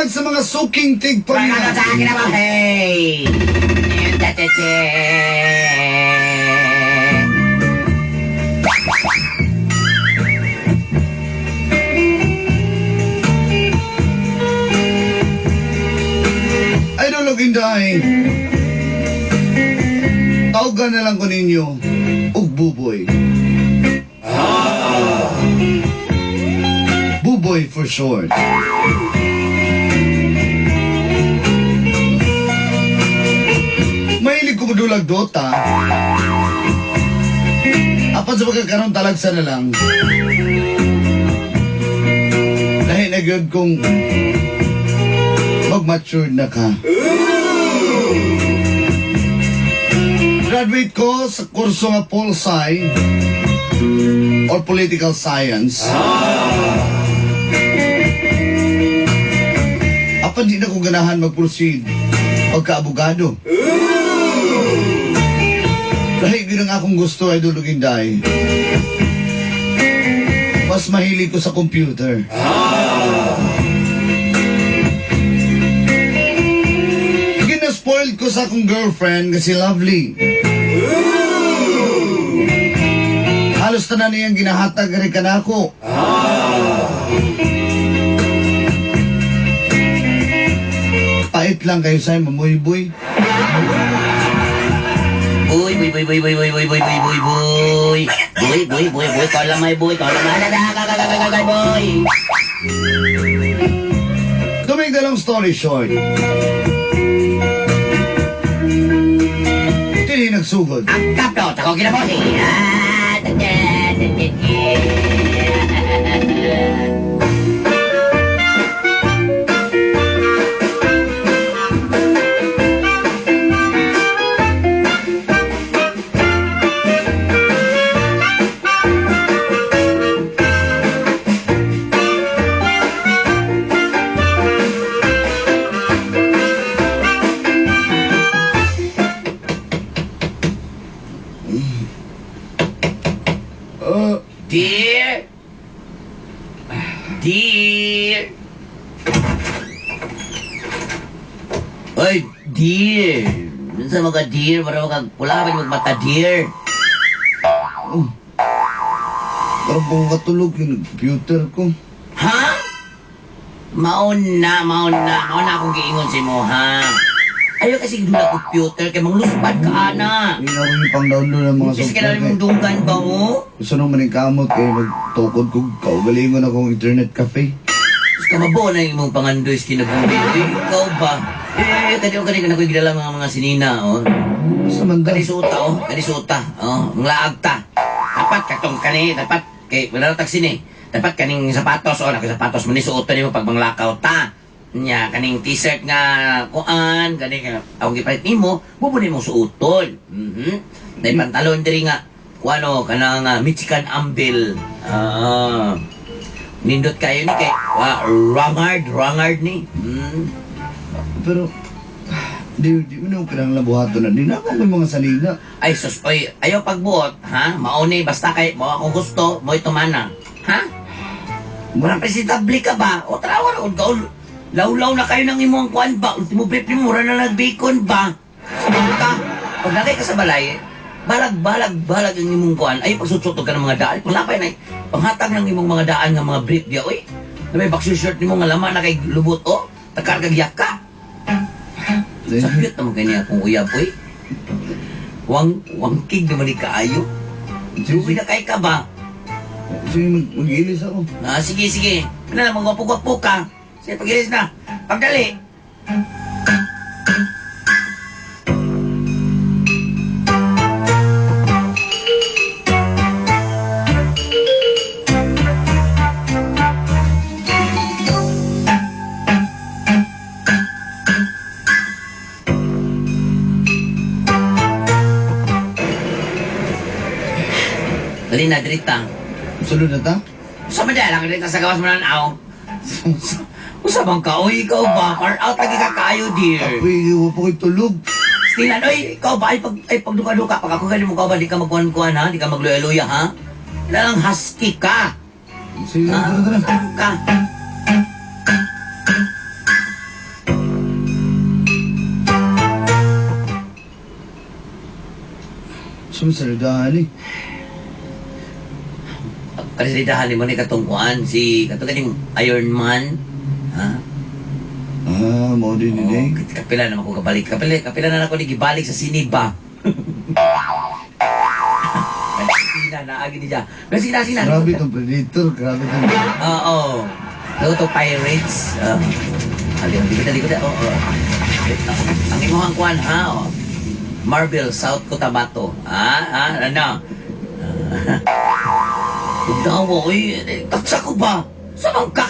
Buntag sa mga suking tigpamina. Sa akin naman, hey! Idol og Inday. Tawgan na lang ko ninyo og Buboy. Buboy for short. Mahilig ko mudulag Dota. Apan sa pagkakaroon talagsa na lang. Dahil na gyud kung mag-mature na ka. Graduate ko sa kurso nga Pol Sci or Political Science. Apan di na ko ganahan mag-proceed pagka-abogado. Dahil yun ang akong gusto ay dulugin day. Mas mahilig ko sa computer. Gina-spoiled ko sa akong girlfriend kasi lovely. Halos tanan niyang ginahatag rin ka na ako. Pait lang kayo sa'yo, mamuyboy. Boy, boy, boy, boy, boy, boy, boy, boy, boy, boy, boy. Boy, boy, boy, boy, kalamay, boy, kalamay, boy. To make the long story short, tini nagsugod. Ang kaplo, tako kinabuhi. Dear! Dear! Oy, dear! Minsan mga dear, para mga pula ka magmata, dear. Oh. Parang po katulog yung computer ko. Ha? Maon na, maon na. Maon na akong giingon si mo, ha? Ayaw kasi dula computer kay mangluspad ka, ana. Hindi na ako yung pang-download ng mga Kasi kailangan mong dunggan ba mo? Gusto naman yung kamot kay magtukod ko kaugalingon akong internet cafe. Tapos kamabo na yung imong pangandoy sa kinabuhi. Eh, ikaw ba? Eh, kadi ko kanina ko gidala mga sinina, oh. Sa man daw? Kanisuta, oh. Kanisuta, oh. Mga ta. Dapat katong kani, dapat kay wala na taxi ni. Dapat kaning sapatos, oh, nako sapatos mo ni suoton nimo pag manglakaw ta. Nya kaning t-shirt nga kuan, kaning akong gipalit nimo, bubuni mo suoton. Mhm. Nay pantalon diri nga kuano kanang Michigan Ambil. Ah. Nindot kayo ni kay Rangard ni. Mm. Pero di mo na kailangan buhaton na. Di na ako may mga salina. Ay sus, oy, ayaw pagbuot, ha? Mauni basta kay mo akong gusto, mo tumana. Ha? Murang presentable ka ba? O tarawa na kaul. Lawlaw na kayo ng imong kuan ba? Ultimo brief ni mura na nagbacon ba? Sabang ka. Pag nagay ka sa balay, balag balag balag ang imong kuan. Ay pagsutsutog ka ng mga daan. Panglapay na panghatag ng imong mga daan nga mga brief diya oy. Na may boxer shirt nimo nga laman na kay lubot o. Takar kag yaka. Sakit naman kanya akong uyab oy. Wang wangkig naman ni kaayo. Lubi na kay ka ba? Sige, mag-ilis ako. Ah, sige, sige. Ano na, magwapo-gwapo ka. Sige, pag-ilis na. Pagdali. Dali na, dirita. Sulod na ta? Sa man dyan, lang dirita sa gawas mo na aw. Usa bang ka? Uy, ikaw ba? Far out lagi ka kayo, dear. Apoy, wa pa ko'y tulog. Stilan, oy, ikaw ba? Ay, pag, ay, pagduka-duka. Pag ako ganun mo ka ba, di ka magkuhan-kuhan, ha? Di ka magluya-luya, ha? Kailangan husky ka. Sige, Ha? tara, tara. Ka. Sumisalidahan eh. Presentahan mo ni katungkuan si katong kaning Iron Man. Ha? Ah, mao din Oh, eh. kapila naman ko kabalik. Kapila, kapila na ako ni gibalik sa siniba. Sina na agi niya. Pero sina sina. Grabe tong Predator, grabe tong. Oo. Go to Pirates. Ali, likod na, likod na. Oo. Ang imuhang kuan ha. Oh. Marvel, South Cotabato. Ah, ah, ano? Dawa, oy, taksa ko ba? Sa bang ka?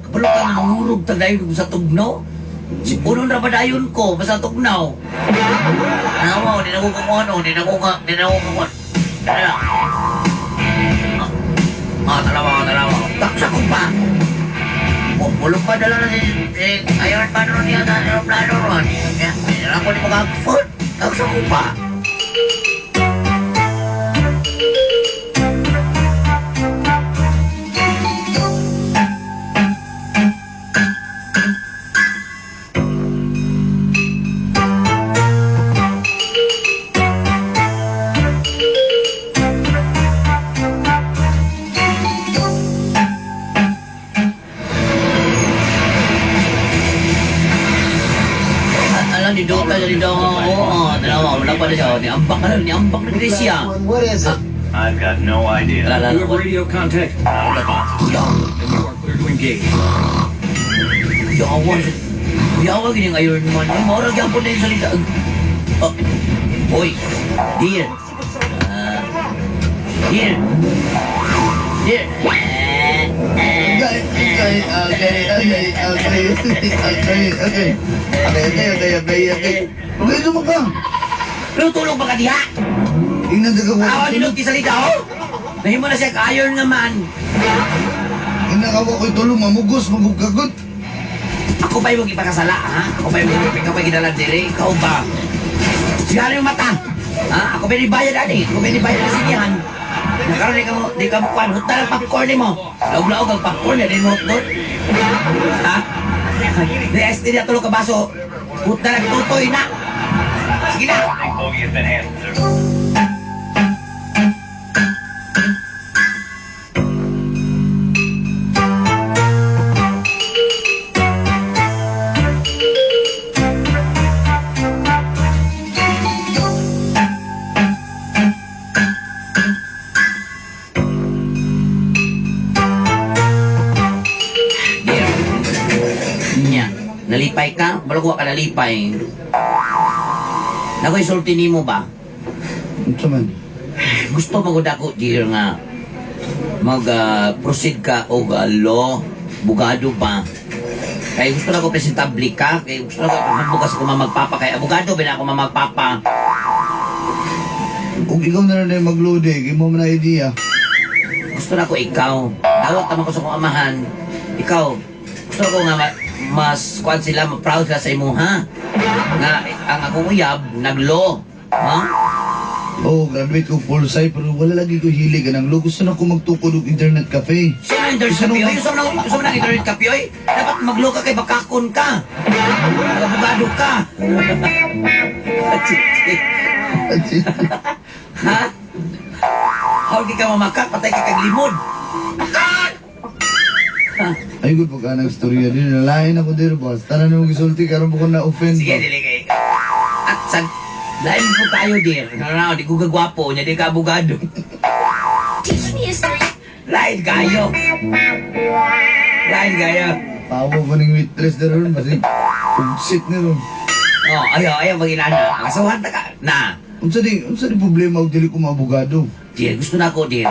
Kabalo ka nangurog ta dayon sa tugnaw. Si punon ra ba dayon ko basta tugnaw. Ano, di na ko kakuan, oh, di na ko ka, di na ko kakuan. Ano? Ah, tanawa, tanawa. Taksa ko pa. Mulong pa dala na si Iron Man ron niya na aeroplano ron. Kaya, ako ni mga. Taksa ko pa. Alam ni Dota ni Dota. Oo, tanawa, wala pa na siya. Ni ambak na, ni ambak na diri siya. What is it? I've got no idea. Wala, You have radio contact, and you are clear to engage. Yawa. Yawa gini ang Iron Man. Ay, maura gyapon na yung salita. Oh, boy, dear. Ah, dear. Dear. Okay, okay, okay, okay, okay, okay, okay. Okay, okay, okay, okay, okay. Okay, lumag ka. Pero tulog ba ka diha? Ingnan ka ko. Awa ni Luki salita, oh. Nahimo na siya ka Iron nga man. Ingnan ka ko tulong, mamugos, magugagot. Ako pa yung ipakasala, ha? Ako pa yung ipakasala, pa ginalan diri. Ikaw ba? Sigara yung mata. Ha? Ako pa yung bayad, ani. Ako pa yung bayad na sinihan. Nakaroon, di ka mo kuhan. Huta ng popcorn ni mo. Laog-laog ang popcorn, di mo hotdog. Ha? Di, este niya tulog ka baso. Huta ng tutoy na. Sige na. Bogey has been handled, sir. Dear. Nya, nalipay ka? Balugwa ka nalipay. Nakoy sulti nimo ba? Unsa man? Gusto magud ako dear nga mag proceed ka og law, abogado ba? Kay gusto na ko presentable ka, kay gusto na ko pagbukas ko mamagpapa kay abogado ba na ako mamagpapa. Kung ikaw na lang mag-load eh, mo man na idea. Gusto na ko ikaw. Dawat naman ko sa kong amahan. Ikaw, gusto ko nga mas kuan sila, ma-proud sila sa imo ha. Nga ang akong uyab naglo. Ha? Oh, graduate ko full sci pero wala lagi ko hilig anang lo. Gusto na ko magtukod og internet cafe. Sino ang internet cafe? Oy? Sino ang internet cafe? Oy? Dapat maglo ka kay bakakon ka. Abogado ka. Ha? How di ka mamakak? Patay ka kag limod. Makak! Ay, good pagka nag-storya din. Nalain ako dir, boss. Tanan mo gisulti, karon mo ko na-offend Sige, ba? dili kay. At sa lain po tayo, dear. Ano, di ko gagwapo, nya di ka abogado. Teach me a story. Lain kayo. Lain kayo. Tawa ko ning waitress na ron, basi ugsit ni ron. Oh, ayaw, ayaw magilana. Kasuhan ta ka. Na. Unsa di problema og dili ko maabogado? Dear, gusto na ako, dear.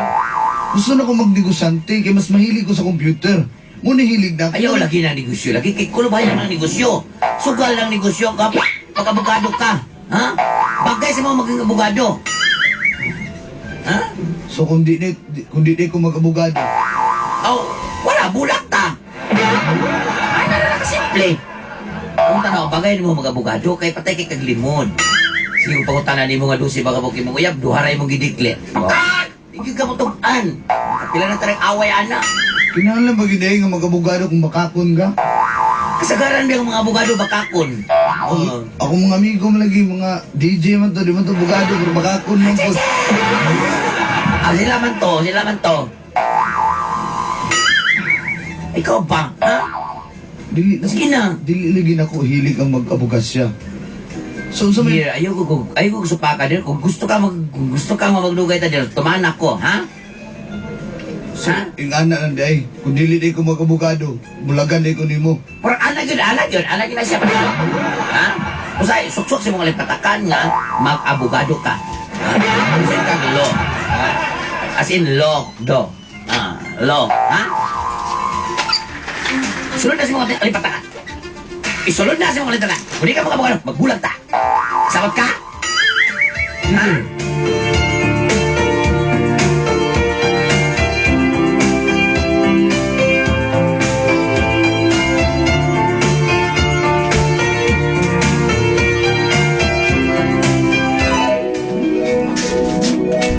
Gusto na ko magnegosyante kay mas mahilig ko sa computer. Muna hilig na ako. Ayaw lagi ng negosyo. Lagi kay kulubayan ng negosyo. Sugal ng negosyo ka. Pag abogado ka. Ha? Bagay sa mga maging abogado. Ha? So kung di ko mag-abogado, Oh, wala, bulak ta. Ay, na kasimple. Kung tanaw, bagay mo mag-abogado, kay patay kay kaglimon. Sige, kung pangutana ni mo nga dusi, baka mo kimong uyab, duharay mong gidikli. Makat! Hindi ka mo tumaan. Pila na tarang away, ana. Kinahanglan ba gid nga mag-abogado kung makakon ka? Kasagaran ba ang mga abogado bakakon? Oh. Ako mga amigo man lagi, mga DJ man to, di man to abogado, pero bakakon man po. Ah, sila man to, sila man to. Ikaw ba? Ha? Dili na, Sige na. dili lagi na ko hilig ang mag-abogasya. So, sa may, Here, ayaw ko supaka dir. Kung gusto ka maglugay ta dir, tumana ko, ha? So, Ha? yung anak lang di ay, kung dili di ko mag-abogado, mulagan di ko nimo. Pero anak yun na siya pa Ha? Usay, suksok sa mga lipatakan nga, mag-abogado ka. Ha? Usay kang law. Ha? As in law, do. Ah, law. Ha? Sulod na sa mga lipatakan. Isulod na sa mga lipatakan. Kung di ka mag-abogado, magbulag ta. Sabot ka? Ha?